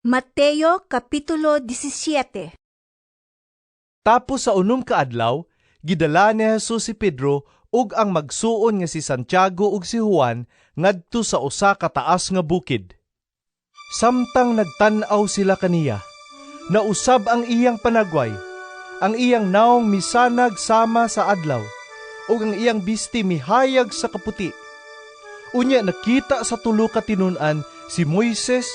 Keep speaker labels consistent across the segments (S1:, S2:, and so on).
S1: Mateo Kapitulo 17.
S2: Tapos sa 6 ka adlaw, gidala ni Jesus si Pedro ug ang magsuon nga si Santiago ug si Juan ngadto sa usa ka taas nga bukid. Samtang nagtan-aw sila kaniya, nausab ang iyang panagway, ang iyang nawong misanag sama sa adlaw, ug ang iyang bisti mihayag sa kaputi. Unya nakita sa tulo ka tinun-an si Moises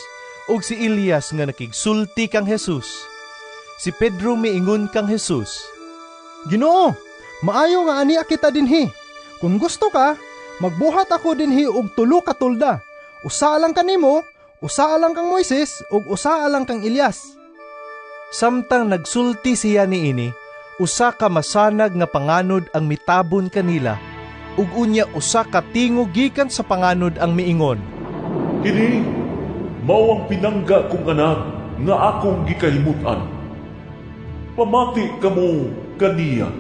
S2: ug si Elias nga nakigsulti kang Jesus. Si Pedro miingon kang Jesus,
S3: "Ginoo, maayo nga ania kita dinhi. Kung gusto ka, magbuhat ako dinhi og tulo ka tolda. Usa alang kanimo, usa alang kang Moises, ug usa alang kang Elias."
S2: Samtang nagsulti siya niini, usa ka masanag nga panganod ang mitabon kanila, ug unya usa ka tingog gikan sa panganod ang miingon,
S4: "Kini mao ang pinangga kong anak nga akong gikahimut-an. Pamati kamo kaniya."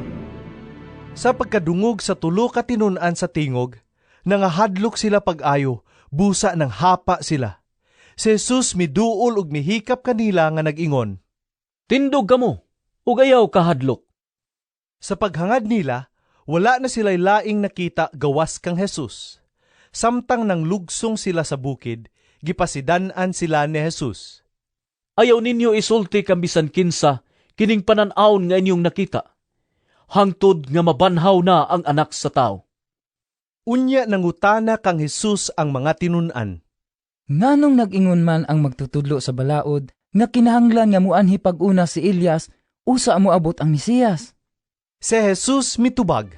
S2: Sa pagkadungog sa tulo ka tinun-an sa tingog, nangahadlok sila pag-ayo, busa nanghapa sila. Si Jesus miduol ug mihikap kanila nga nag-ingon,
S5: "Tindog kamo, ug ayaw kahadlok."
S2: Sa paghangad nila, wala na sila'y laing nakita gawas kang Jesus. Samtang nanglugsong sila sa bukid, gipasidan-an sila ni Jesus.
S5: "Ayaw ninyo isulti kang bisan kinsa kining panan-awon nga inyong nakita, hangtod nga mabanhaw na ang Anak sa Tawo."
S2: Unya nangutana kang Jesus ang mga tinun-an,
S6: "Nganong nag-ingon man ang magtutudlo sa balaod nga kinahanglan nga muanhi pag-una si Elias usa moabot ang Mesiyas?"
S2: Si Jesus mitubag,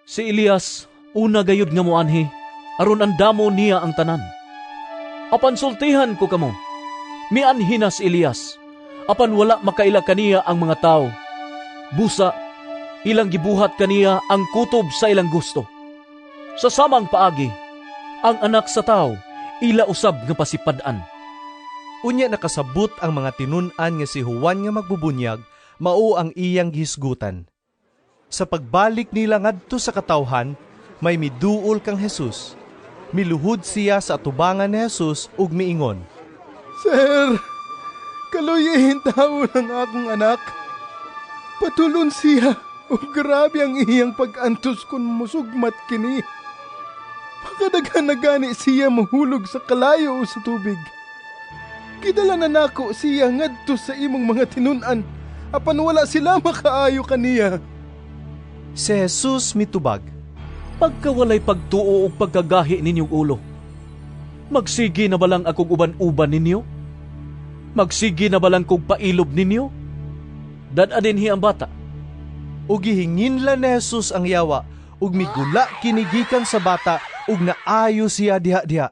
S5: "Si Elias una gayud nga moanhi aron andamon niya ang tanan. Apan sultihan ko kamo, mianhi na si Elias, apan wala makaila kaniya ang mga tawo. Busa, ilang gibuhat kaniya ang kutob sa ilang gusto. Sa samang paagi, ang Anak sa Tawo ila usab nga pasipad-an."
S2: Unya nakasabot ang mga tinun-an nga si Juan nga magbubunyag mao ang iyang gihisgutan. Sa pagbalik nila ngadto sa katawhan, may miduol kang Jesus. Miluhod siya sa atubangan ni Jesus ug miingon,
S3: "Sir, kaluyi intawon ang akong anak. Patulon siya ug grabe ang iyang pag-antos kung musugmat kini. Makadaghan na gani siya mahulog sa kalayo o sa tubig. Gidala na nako siya ngadto sa imong mga tinun-an, apan wala sila makaayo kaniya."
S2: Si Jesus mitubag,
S5: "Pagkawalay pagtuo ug pagkagahi ninyong ulo. Magsige na balang akong uban-uban ninyo? Magsige na balang kog pailob ninyo? Dad-a dinhi ang bata."
S2: Ug gihinginlan ni Jesus ang yawa ug migula kini gikan sa bata ug naayo siya diha-diha.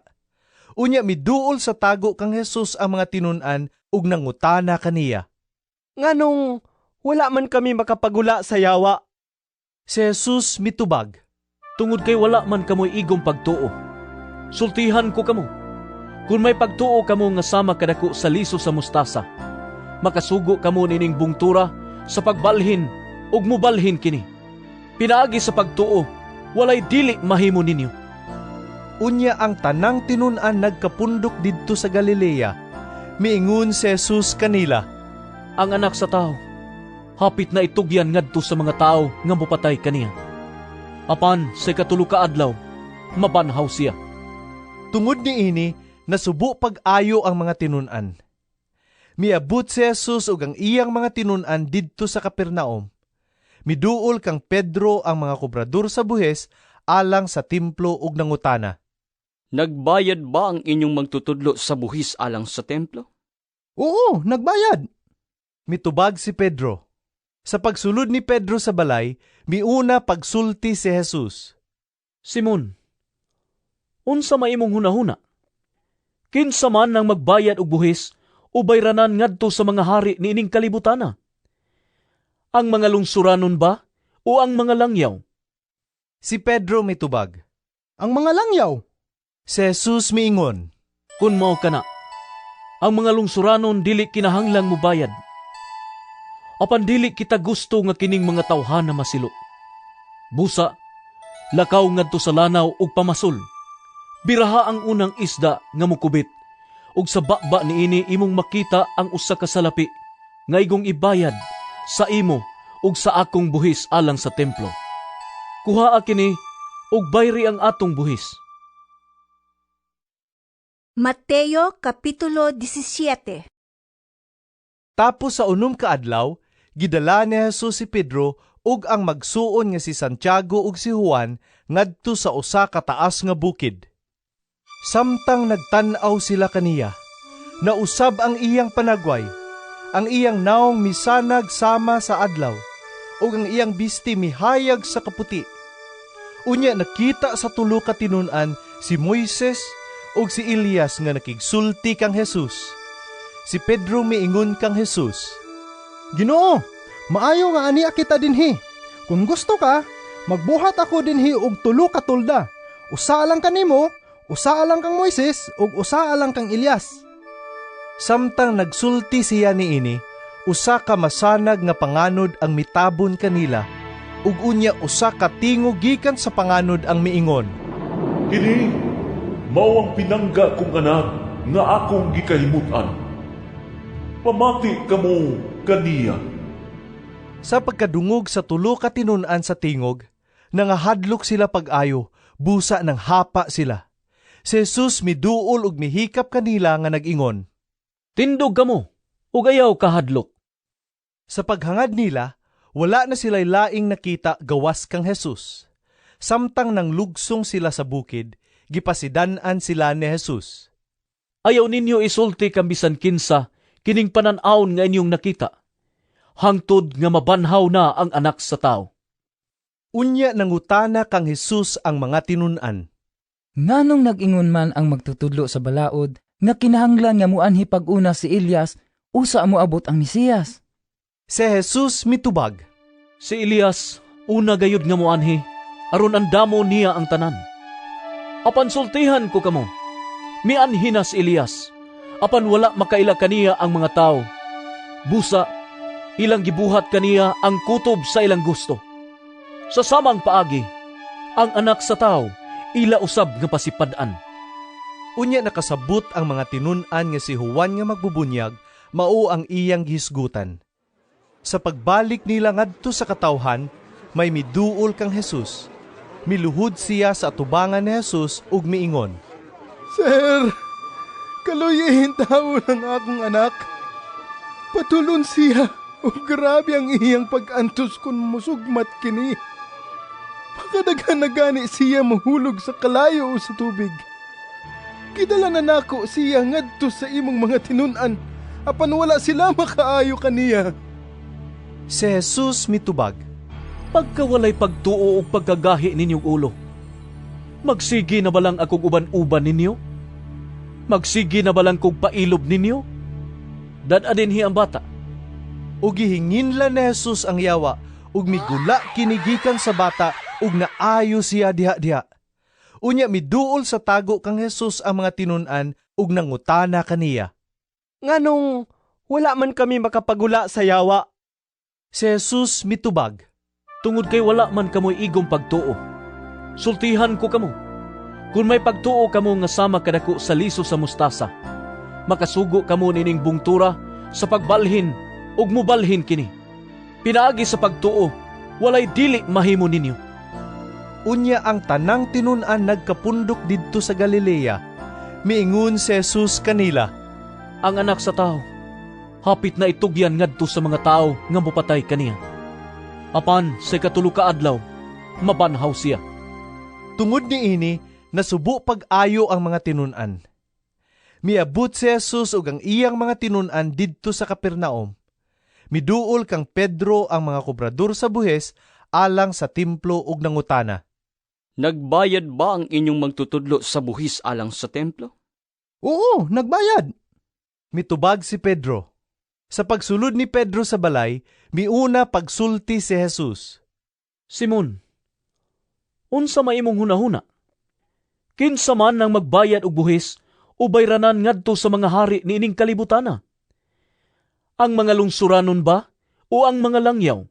S2: Unya miduol sa tago kang Jesus ang mga tinun-an ug nangutana kaniya,
S7: "Nganong wala man kami makapagula sa yawa?"
S2: Si Jesus mitubag,
S5: "Tungod kay wala man kamoy igong pagtuo. Sultihan ko kamo, kung may pagtuo kamo nga sama kadako sa liso sa mustasa, makasugo kamo nining bungtura sa pagbalhin ug mubalhin kini. Pinaagi sa pagtuo, walay dili mahimo ninyo."
S2: Unya ang tanang tinun-an nagkapundok didto sa Galilea. Miingon si Jesus kanila,
S5: "Ang Anak sa Tawo hapit na itugyan ngadto sa mga tawo nga mopatay kaniya. Apan sa 3 ka adlaw mabanhaw siya."
S2: Tungod niini, nasubo pag-ayo ang mga tinun-an. Miabot si Jesus ug ang iyang mga tinun-an didto sa Capernaum. Miduol kang Pedro ang mga kobrador sa buhis alang sa templo ug nangutana,
S8: "Nagbayad ba ang inyong magtutudlo sa buhis alang sa templo?"
S3: "Oo, nagbayad."
S2: Mitubag si Pedro. Sa pagsulod ni Pedro sa balay, miuna pagsulti si Jesus.
S5: "Simon, unsa may imong hunahuna? Kinsa man ang magbayad og buhis o bayranan ngadto sa mga hari niining kalibutana? Ang mga lungsuranon ba o ang mga langyaw?"
S2: Si Pedro mitubag,
S3: "Ang mga langyaw."
S2: Si Jesus miingon,
S5: "Kun mao kana, ang mga lungsuranon dili kinahanglang mobayad. Apan dili kita gusto nga kining mga tawhana masilo. Busa, lakaw ngadto sa lanaw ug pamasol. Biraha ang unang isda nga mukubit, Ug sa baba niini imong makita ang usa ka salapi nga igong ibayad sa imo ug sa akong buhis alang sa templo. Kuhaa kini ug bayri ang atong buhis.
S1: Mateo Kapitulo 17.
S2: Tapos sa 6 ka adlaw, gidala ni Jesus si Pedro ug ang magsuon nga si Santiago ug si Juan ngadto sa usa ka taas nga bukid. Samtang nagtan-aw sila kaniya, nausab ang iyang panagway, ang iyang naong misanag sama sa adlaw, ug ang iyang bisti mihayag sa kaputi. Unya nakita sa tulo ka tinun-an si Moises ug si Elias nga nakigsulti kang Jesus. Si Pedro miingon kang Jesus,
S3: "Ginoo, maayo nga ania kita dinhi. Kung gusto ka, magbuhat ako dinhi og tulo ka tolda. Usa lang kanimo, usa lang kang Moises ug usa lang kang Elias."
S2: Samtang nagsulti siya niini, usa ka masanag nga panganod ang mitabon kanila, ug unya usa ka tingog gikan sa panganod ang miingon,
S4: "Kini mao ang pinangga kong anak nga akong gikahimut-an. Pamati kamo kaniya."
S2: Sa pagkadungog sa tulo ka tinun-an sa tingog, nangahadlok sila pag-ayo, busa nang hapa sila. Si Jesus miduol ug mihikap kanila nga nag-ingon,
S5: "Tindog kamo ug ayaw kahadlok."
S2: Sa paghangad nila, wala na sila'y laing nakita gawas kang Jesus. Samtang nanglugsong sila sa bukid, gipasidan-an sila ni Jesus.
S5: "Ayaw ninyo isulti kang bisan kinsa kining panan-awon nga inyong nakita, hangtod nga mabanhaw na ang Anak sa Tawo."
S2: Unya nangutana kang Jesus ang mga tinun-an,
S6: Nganong nag-ingon man ang magtutudlo sa balaod nga kinahanglan nga muanhi pag-una si Elias usa moabot ang Mesiyas?
S2: Si Jesus mitubag,
S5: "Si Elias una gayud nga moanhi aron andamo niya ang tanan. Apan sultihan ko kamo, mianhi na si Elias, apan wala makaila kaniya ang mga tawo. Busa ilang gibuhat kaniya ang kutob sa ilang gusto. Sa samang paagi, ang Anak sa Tawo ila usab nga pasipad-an."
S2: Unya nakasabot ang mga tinun-an nga si Juan nga magbubunyag mao ang iyang gihisgutan. Sa pagbalik nila ngadto sa katawhan, may miduol kang Jesus. Miluhod siya sa atubangan ni Jesus ug miingon,
S3: "Sir, kaluyihin tawo ng akong anak. Patulon siya ug grabe ang iyang pag-antos kung musugmat kini. Pakadaghan na gani siya mahulog sa kalayo o sa tubig. Gidala na nako siya ngadto sa imong mga tinun-an, apan wala sila makaayo kaniya."
S2: Si Jesus mitubag,
S5: "Pagkawalay pagtuo og pagkagahi ninyong ulo, magsigi na balang akong uban-uban ninyo? Magsigi na balang kog pailob ninyo? Dad-a dinhi ang bata."
S2: Ug gihinginlan ni Jesus ang yawa, ug migula kini gikan sa bata, ug naayo siya diha-diha. Unya miduol sa tago kang Jesus ang mga tinun-an ug nangutana kaniya,
S7: "Nganong wala man kami makapagula sa yawa?"
S2: Si Jesus mitubag,
S5: "Tungod kay wala man kamoy igong pagtuo. Sultihan ko kamo, kung may pagtuo kamo nga sama kadako sa liso sa mustasa, makasugo kamo nining bungtura sa pagbalhin ug mubalhin kini. Pinaagi sa pagtuo, walay dili mahimo ninyo."
S2: Unya ang tanang tinun-an nagkapundok didto sa Galilea. Miingon si Jesus kanila,
S5: "Ang Anak sa Tawo hapit na itugyan ngadto sa mga tawo nga mopatay kaniya. Apan sa ikatulo ka adlaw, mabanhaw siya."
S2: Tungod niini, nasubo pag-ayo ang mga tinun-an. Miabot si Jesus ug ang iyang mga tinun-an didto sa Capernaum. Miduol kang Pedro ang mga kobrador sa buhis alang sa templo ug nangutana,
S8: "Nagbayad ba ang inyong magtutudlo sa buhis alang sa templo?"
S3: "Oo, nagbayad."
S2: Mitubag si Pedro. Sa pagsulod ni Pedro sa balay, miuna pagsulti si Jesus,
S5: "Simon, unsa may imong hunahuna? Kinsa man ang magbayad og buhis o bayranan ngadto sa mga hari niining kalibutana? Ang mga lungsuranon ba o ang mga langyaw?"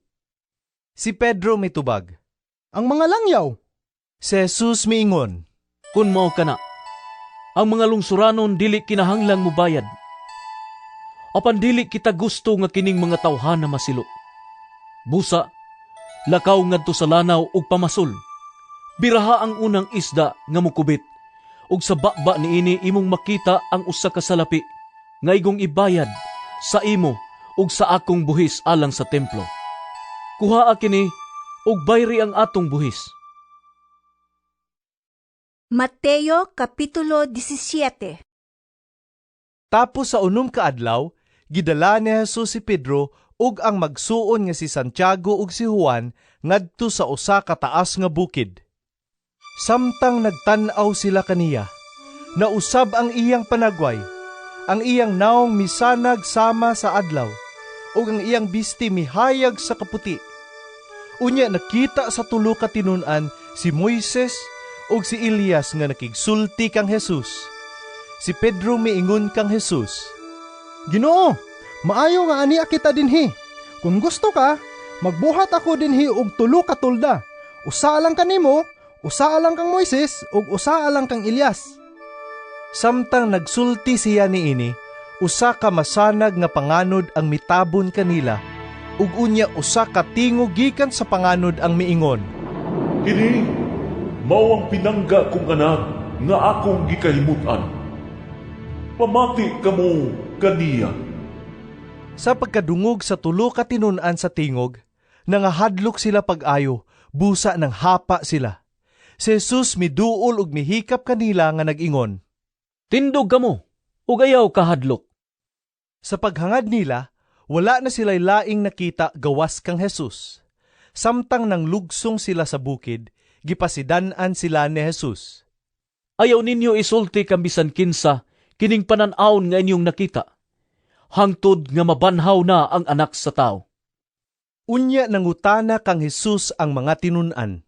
S2: Si Pedro mitubag,
S3: "Ang mga langyaw."
S2: Si Jesus miingon,
S5: "Kun mao kana, Ang mga lungsuranon dili kinahanglang mubayad. Apan dili kita gusto nga kining mga tawhana masilo. Busa, lakaw ngadto sa lanaw ug pamasol. Biraha ang unang isda nga mukubit, ug sa baba niini imong makita ang usa ka salapi nga igong ibayad sa imo ug sa akong buhis alang sa templo. Kuhaa kini ug bayri ang atong buhis.
S1: Mateo Kapitulo 17.
S2: Tapos sa 6 ka adlaw, gidala ni Jesus si Pedro ug ang magsuon nga si Santiago ug si Juan ngadto sa usa ka taas nga bukid. Samtang nagtan-aw sila kaniya, nausab ang iyang panagway, ang iyang naong misanag sama sa adlaw, ug ang iyang bisti mihayag sa kaputi. Unya nakita sa tulo ka tinun-an si Moises ug si Elias nga nakigsulti kang Jesus. Si Pedro miingon kang Jesus,
S3: "Ginoo, maayo nga ania kita dinhi. Kung gusto ka, magbuhat ako dinhi og tulo ka tulda. Usa lang kanimo, usa lang kang Moises, ug usa lang kang Elias."
S2: Samtang nagsulti siya niini, usa ka masanag nga panganod ang mitabon kanila, ug unya usa ka tingog gikan sa panganod ang miingon,
S4: "Kini mao ang pinangga kong anak nga akong gikahimut-an. Pamati kamo kaniya."
S2: Sa pagkadungog sa tulo ka tinun-an sa tingog, nangahadlok sila pag-ayo, busa nang hapa sila. Si Jesus miduol ug mihikap kanila nga nag-ingon,
S5: "Tindog kamo ug ayaw kahadlok."
S2: Sa paghangad nila, wala na sila'y laing nakita gawas kang Jesus. Samtang nanglugsong sila sa bukid, gipasidan-an sila ni Jesus.
S5: "Ayaw ninyo isulti kang bisan kinsa kining panan-awon nga inyong nakita, hangtod nga mabanhaw na ang Anak sa Tawo."
S2: Unya nangutana kang Jesus ang mga tinun-an,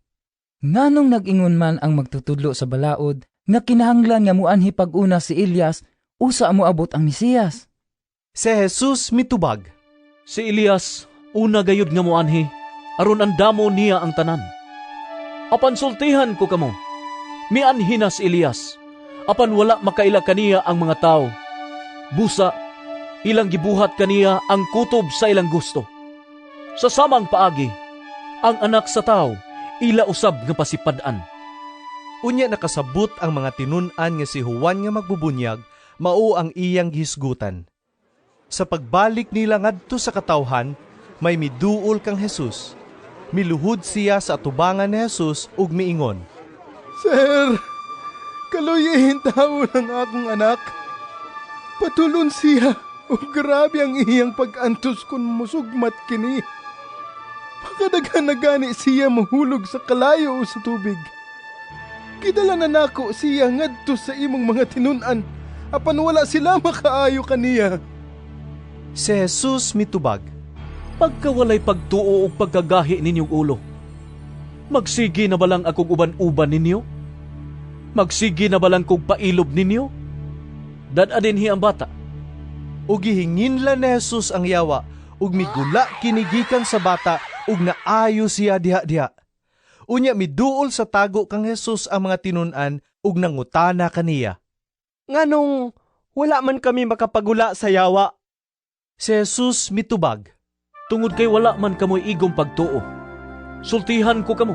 S6: "Nganong nag-ingon man ang magtutudlo sa balaod nga kinahanglan nga muanhi pag-una si Elias usa moabot ang Mesiyas?"
S2: Si Jesus mitubag,
S5: "Si Elias una gayud nga moanhi aron andamo niya ang tanan. Apan sultihan ko kamo, mianhi na si Elias, apan wala makaila kaniya ang mga tawo. Busa, ilang gibuhat kaniya ang kutob sa ilang gusto. Sa samang paagi, ang Anak sa Tawo ila usab nga pasipad-an."
S2: Unya nakasabot ang mga tinun-an nga si Juan nga magbubunyag mao ang iyang gihisgutan. Sa pagbalik nila ngadto sa katawhan, may miduol kang Jesus. Miluhod siya sa atubangan ni Jesus ug miingon,
S3: "Sir, kaluyihin tawo ng akong anak. Patulon siya ug grabe ang iyang pag-antos kung musugmat kini. Pakadaghan na gani siya mahulog sa kalayo o sa tubig. Gidala na nako siya ngadto sa imong mga tinun-an, apan wala sila makaayo kaniya."
S2: Si Jesus mitubag,
S5: "Pagkawalay pagtuo ug pagkagahi ninyong ulo, magsigi na balang akong uban-uban ninyo? Magsigi na balang kog pailob ninyo? Dad-a dinhi ang bata."
S2: Ug gihinginlan ni Jesus ang yawa, ug migula kini gikan sa bata, ug naayo siya diha-diha. Unya miduol sa tago kang Jesus ang mga tinun-an ug nangutana kaniya,
S7: "Nganong wala man kami makapagula sa yawa?"
S2: Si Jesus mitubag,
S5: "Tungod kay wala man kamoy igong pagtuo. Sultihan ko kamo,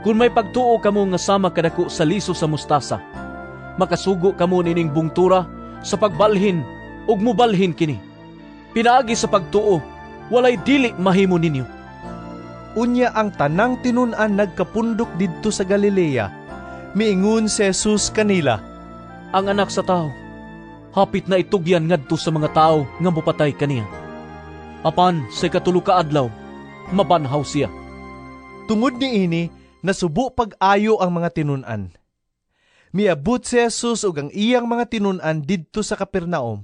S5: kung may pagtuo kamo nga sama kadako sa liso sa mustasa, makasugo kamo nining bungtura sa pagbalhin ug mubalhin kini. Pinaagi sa pagtuo, walay dili mahimo ninyo."
S2: Unya ang tanang tinun-an nagkapundok didto sa Galilea. Miingon si Jesus kanila,
S5: "Ang Anak sa Tawo hapit na itugyan ngadto sa mga tawo nga mopatay kaniya. Apan sa 3 ka adlaw mabanhaw siya."
S2: Tungod niini, nasubo pag-ayo ang mga tinun-an. Miabot si Jesus ug ang iyang mga tinun-an didto sa Capernaum.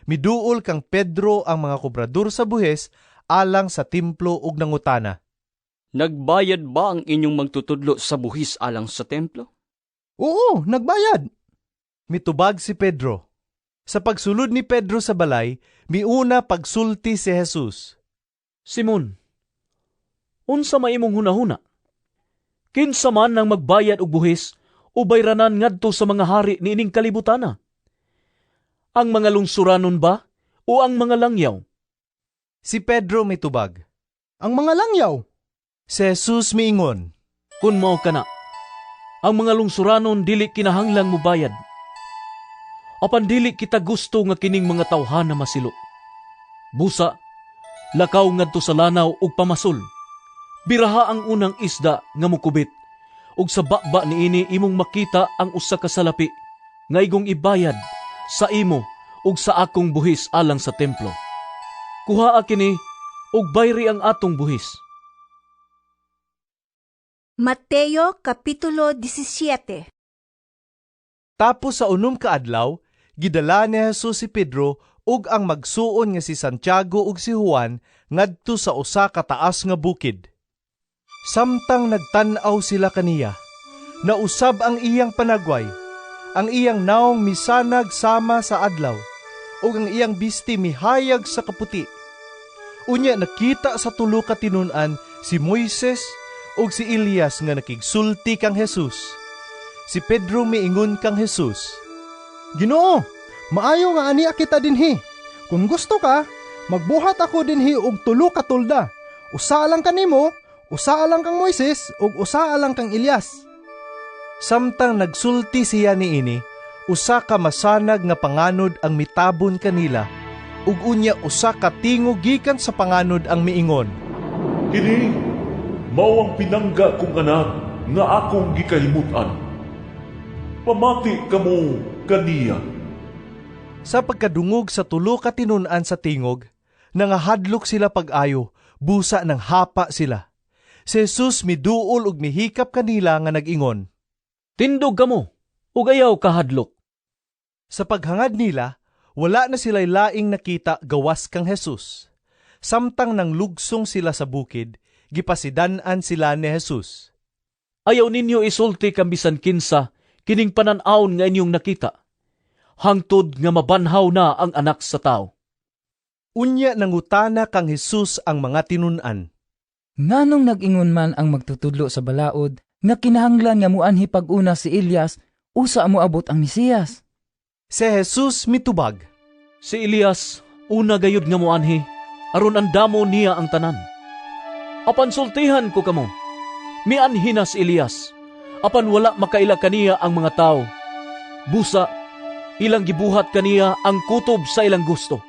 S2: Miduol kang Pedro ang mga kobrador sa buhis alang sa templo ug nangutana,
S8: "Nagbayad ba ang inyong magtutudlo sa buhis alang sa templo?"
S3: "Oo, nagbayad."
S2: Mitubag si Pedro. Sa pagsulod ni Pedro sa balay, miuna pagsulti si Jesus,
S5: "Simon, unsa may imong hunahuna? Kinsa man ang magbayad og buhis o bayranan ngadto sa mga hari niining kalibutana? Ang mga lungsuranon ba o ang mga langyaw?
S2: Si Pedro mitubag,
S3: "Ang mga langyaw."
S2: Si Jesus miingon,
S5: "Kun mao kana, ang mga lungsuranon dili kinahanglang mubayad. Apan dili kita gusto nga kining mga tawhana masilo. Busa, lakaw ngadto sa lanaw ug pamasol. Biraha ang unang isda nga mukubit, ug sa baba niini imong makita ang usa ka salapi nga igong ibayad sa imo ug sa akong buhis alang sa templo. Kuhaa kini ug bayri ang atong buhis."
S1: Mateo Kapitulo 17.
S2: Tapos sa 6 ka adlaw, gidala ni Jesus si Pedro ug ang magsuon nga si Santiago ug si Juan ngadto sa usa ka taas nga bukid. Samtang nagtan-aw sila kaniya, nausab ang iyang panagway, ang iyang naong misanag sama sa adlaw, ug ang iyang bisti mihayag sa kaputi. Unya nakita sa tulo ka tinun-an si Moises ug si Elias nga nakigsulti kang Jesus. Si Pedro miingon kang Jesus,
S3: "Ginoo, maayo nga ania kita dinhi. Kung gusto ka, magbuhat ako dinhi og tulo ka tolda. Usa lang kanimo, usa lang kang Moises, ug usa lang kang Elias."
S2: Samtang nagsulti siya niini, usa ka masanag nga panganod ang mitabon kanila, ug unya usa ka tingog gikan sa panganod ang miingon,
S4: "Kini mao ang pinangga kong anak nga akong gikahimut-an. Pamati kamo kaniya."
S2: Sa pagkadungog sa tulo ka tinun-an sa tingog, nangahadlok sila pag-ayo, busa nang hapa sila. Si Jesus miduol ug mihikap kanila nga nag-ingon,
S5: "Tindog kamo ug ayaw kahadlok."
S2: Sa paghangad nila, wala na sila'y laing nakita gawas kang Jesus. Samtang nanglugsong sila sa bukid, gipasidan-an sila ni Jesus.
S5: "Ayaw ninyo isulti kang bisan kinsa kining panan-awon nga inyong nakita, hangtod nga mabanhaw na ang Anak sa Tawo."
S2: Unya nangutana kang Jesus ang mga tinun-an,
S6: "Nganong nag-ingon man ang magtutudlo sa balaod nga kinahanglan nga muanhi pag-una si Elias usa moabot ang Mesiyas?"
S2: Si Jesus mitubag,
S5: "Si Elias una gayud nga moanhi aron andamo niya ang tanan. Apan sultihan ko kamo, mianhi na si Elias, apan wala makaila kaniya ang mga tawo. Busa, ilang gibuhat kaniya ang kutob sa ilang gusto.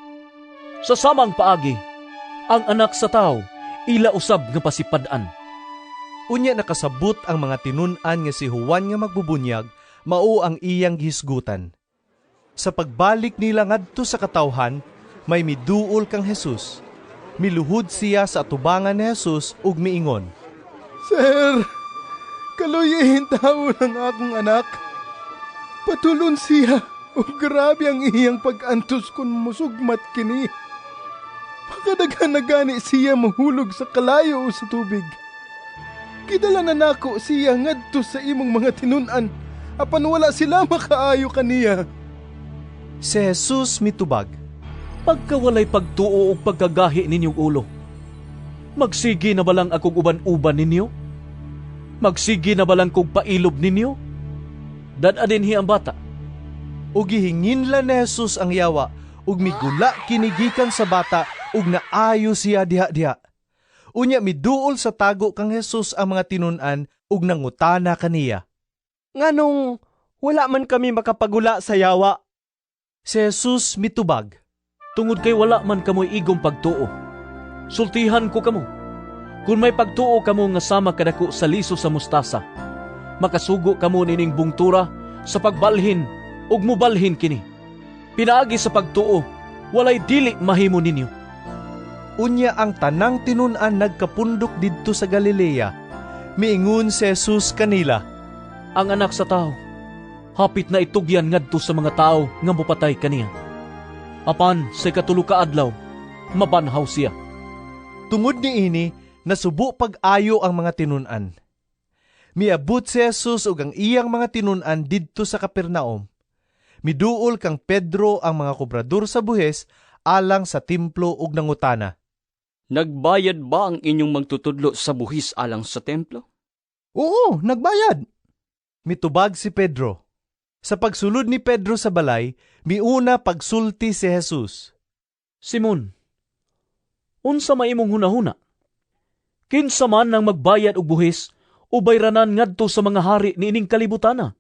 S5: Sa samang paagi, ang Anak sa Tawo ila usab nga pasipad-an."
S2: Unya nakasabot ang mga tinun-an nga si Juan nga magbubunyag mao ang iyang gihisgutan. Sa pagbalik nila ngadto sa katawhan, may miduol kang Jesus. Miluhod siya sa atubangan ni Jesus ug miingon,
S3: "Sir, kaluyihin tawo ng akong anak. Patulon siya ug grabe ang iyang pag-antos kung musugmat kini. Pakadaghan na gani siya mahulog sa kalayo o sa tubig. Gidala na nako siya ngadto sa imong mga tinun-an, apan wala sila makaayo kaniya."
S2: Si Jesus mitubag,
S5: "Pagkawalay pagtuo og pagkagahi ninyong ulo, magsige na balang akong uban-uban ninyo? Magsige na balang kog pailob ninyo? Dad-a dinhi ang bata."
S2: Ug gihinginlan ni Jesus ang yawa, ug migula kini gikan sa bata, ug naayo siya diha-diha. Unya miduol sa tago kang Jesus ang mga tinun-an ug nangutana kaniya,
S7: "Nganong wala man kami makapagula sa yawa?"
S2: Si Jesus mitubag,
S5: "Tungod kay wala man kamoy igong pagtuo. Sultihan ko kamo, kung may pagtuo kamo nga sama kadako sa liso sa mustasa, makasugo kamo nining bungtura sa pagbalhin ug mubalhin kini. Pinaagi sa pagtuo, walay dili mahimo ninyo."
S2: Unya ang tanang tinun-an nagkapundok didto sa Galilea. Miingon si Jesus kanila,
S5: "Ang Anak sa Tawo hapit na itugyan ngadto sa mga tawo nga mopatay kaniya. Apan sa ikatulo ka adlaw, mabanhaw siya."
S2: Tungod niini, nasubo pag-ayo ang mga tinun-an. Miabot si Jesus ug ang iyang mga tinun-an didto sa Capernaum. Miduol kang Pedro ang mga kobrador sa buhis alang sa templo ug nangutana,
S8: "Nagbayad ba ang inyong magtutudlo sa buhis alang sa templo?"
S3: "Oo, nagbayad."
S2: Mitubag si Pedro. Sa pagsulod ni Pedro sa balay, miuna pagsulti si Jesus.
S5: Simon, unsa may imong hunahuna? Kinsa man ang magbayad og buhis o bayranan ngadto sa mga hari niining kalibutana?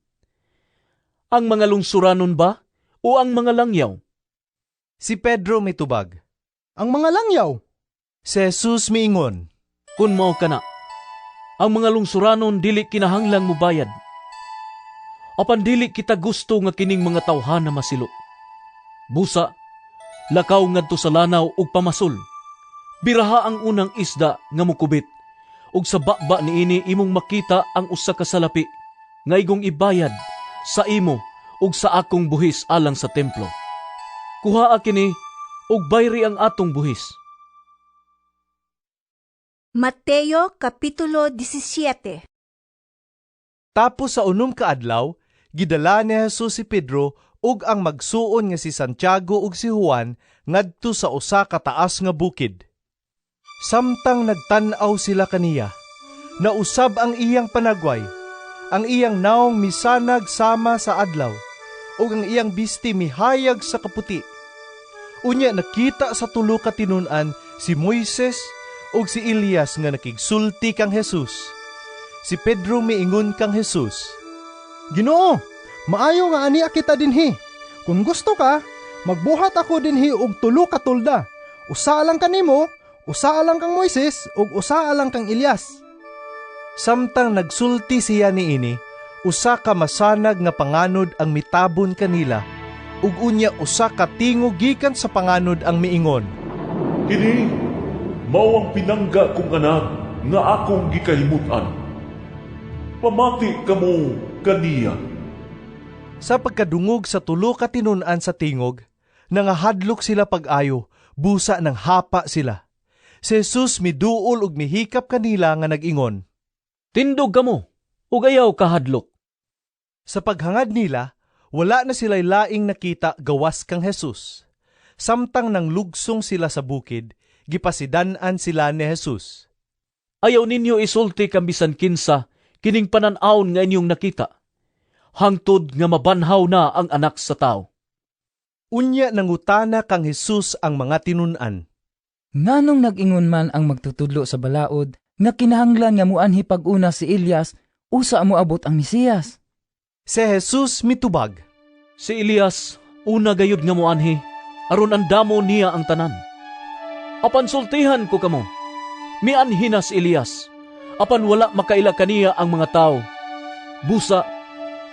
S5: Ang mga lungsuranon ba o ang mga langyaw?
S2: Si Pedro mitubag.
S3: Ang mga langyaw.
S2: Si Jesus miingon.
S5: Kun mao kana, ang mga lungsuranon dili kinahanglang mobayad. Apan dili kita gusto nga kining mga tawhana masilo. Busa, lakaw ngadto sa lanaw ug pamasol. Biraha ang unang isda nga mukubit, ug sa baba niini imong makita ang usa ka salapi nga igong ibayad sa imo ug sa akong buhis alang sa templo. Kuhaa kini ug bayri ang atong buhis.
S1: Mateo Kapitulo 17.
S2: Tapos sa 6 ka adlaw, gidala ni Jesus si Pedro ug ang magsuon nga si Santiago ug si Juan ngadto sa usa ka taas nga bukid. Samtang nagtan-aw sila kaniya, nausab ang iyang panagway, ang iyang naong misanag sama sa adlaw, ug ang iyang bisti mihayag sa kaputi. Unya nakita sa tulo ka tinun-an si Moises ug si Elias nga nakigsulti kang Jesus. Si Pedro miingon kang Jesus,
S3: Ginoo, maayo nga ania kita dinhi. Kung gusto ka, magbuhat ako dinhi og tulo ka tulda. Usa alang kanimo, usa alang kang Moises, ug usa alang kang Elias.
S2: Samtang nagsulti siya niini, usa ka masanag nga panganod ang mitabon kanila, ug unya usa ka tingog gikan sa panganod ang miingon,
S4: Kini mao ang pinangga kong anak nga akong gikahimut-an. Pamati kamo kaniya.
S2: Sa pagkadungog sa tulo ka tinun-an sa tingog, nangahadlok sila pag-ayo, busa nang hapa sila. Si Jesus miduol ug mihikap kanila nga nag-ingon,
S5: Tindog kamo ug ayaw kahadlok.
S2: Sa paghangad nila, wala na sila'y laing nakita gawas kang Jesus. Samtang nanglugsong sila sa bukid, gipasidan-an sila ni Jesus.
S5: Ayaw ninyo isulti kang bisan kinsa kining panan-awon nga inyong nakita, hangtod nga mabanhaw na ang anak sa tao.
S2: Unya nangutana kang Jesus ang mga tinun-an.
S6: Nganong nag-ingon man ang magtutudlo sa balaod nga kinahanglan nga muanhi pag-una si Elias usa moabot ang Mesiyas?
S2: Si Jesus mitubag.
S5: Si Elias una gayud nga moanhi aron andamo niya ang tanan. Apan sultihan ko kamo, mianhi na si Elias, apan wala makaila kaniya ang mga tao. Busa,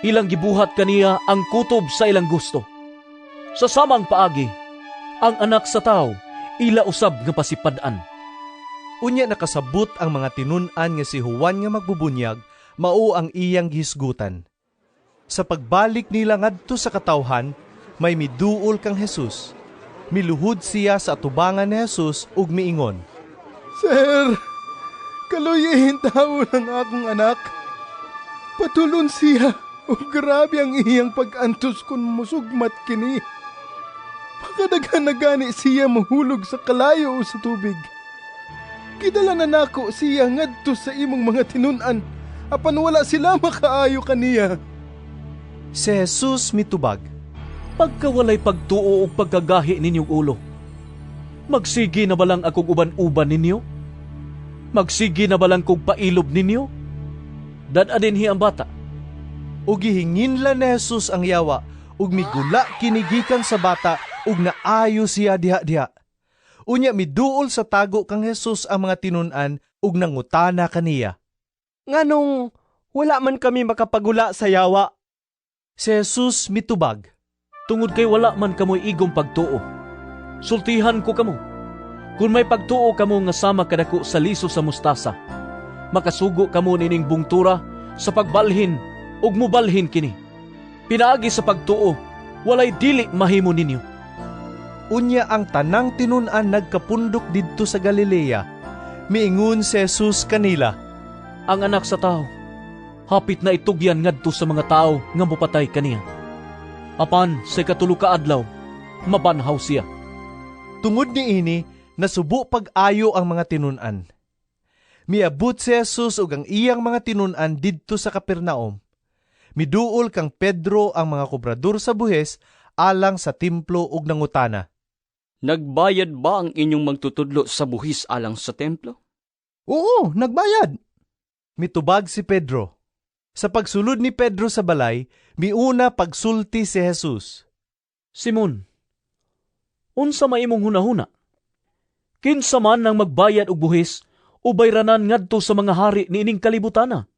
S5: ilang gibuhat kaniya ang kutob sa ilang gusto. Sa samang paagi, ang anak sa tao ila usab nga pasipad-an.
S2: Unya nakasabot ang mga tinun-an nga si Juan nga magbubunyag, mao ang iyang gihisgutan. Sa pagbalik nila ngadto sa katawhan, may miduol kang Jesus. Miluhod siya sa atubangan ni Jesus ug miingon,
S3: Sir, kaluyihin tawo ng akong anak. Patulon siya ug grabe ang iyang pag-antos kung musugmat kini. Pakadaghan na gani siya mahulog sa kalayo o sa tubig. Gidala na nako siya ngadto sa imong mga tinun-an, apan wala sila makaayo kaniya.
S2: Si Jesus mitubag.
S5: Pagkawalay pagtuo ug pagkagahi ninyong ulo, magsigi na balang akong uban-uban ninyo? Magsigi na balang kog pailob ninyo? Dad-a dinhi ang bata.
S2: Ug gihinginlan ni Jesus ang yawa ug migula kini gikan sa bata ug naayo siya diha-diha. Unya miduol sa tago kang Jesus ang mga tinun-an ug nangutana kaniya.
S7: Nganong wala man kami makapagula sa yawa?
S2: Si Jesus mitubag.
S5: Tungod kay wala man kamoy igong pagtuo. Sultihan ko kamo. Kung may pagtuo kamo nga sama kadako sa liso sa mustasa, makasugo kamo nining bungtura sa pagbalhin ug mubalhin kini. Pinaagi sa pagtuo, walay dili mahimo ninyo.
S2: Unya ang tanang tinun-an nagkapundok didto sa Galilea. Miingon si Jesus kanila,
S5: Ang anak sa tao, hapit na itugyan ngadto sa mga tao nga mopatay kaniya. Apan sa ikatulo ka adlaw, mabanhaw siya.
S2: Tungod niini, nasubo pag-ayo ang mga tinun-an. Miabot si Jesus ug ang iyang mga tinun-an didto sa Capernaum. Miduol kang Pedro ang mga kobrador sa buhis alang sa templo ug nangutana.
S8: Nagbayad ba ang inyong magtutudlo sa buhis alang sa templo?
S3: Oo, nagbayad.
S2: Mitubag si Pedro. Sa pagsulod ni Pedro sa balay, miuna pagsulti si Jesus.
S5: Simon, unsa may imong hunahuna? Kinsa man ang magbayad og buhis o bayranan ngadto sa mga hari niining kalibutana?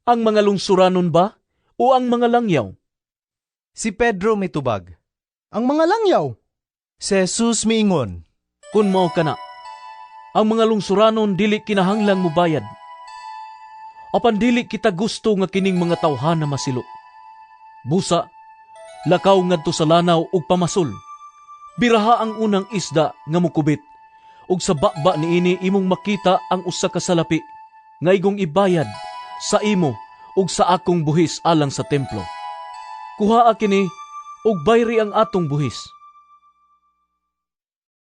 S5: Ang mga lungsuranon ba o ang mga langyaw?
S2: Si Pedro mitubag.
S3: Ang mga langyaw.
S2: Si Jesus miingon.
S5: Kun mao kana, ang mga lungsuranon dili kinahanglang mubayad. Apan dili kita gusto nga kining mga tawhana masilo. Busa, lakaw ngadto sa lanaw ug pamasol. Biraha ang unang isda nga mukubit, ug sa baba niini imong makita ang usa ka salapi nga igong ibayad sa imo ug sa akong buhis alang sa templo. Kuhaa kini ug bayri ang atong buhis.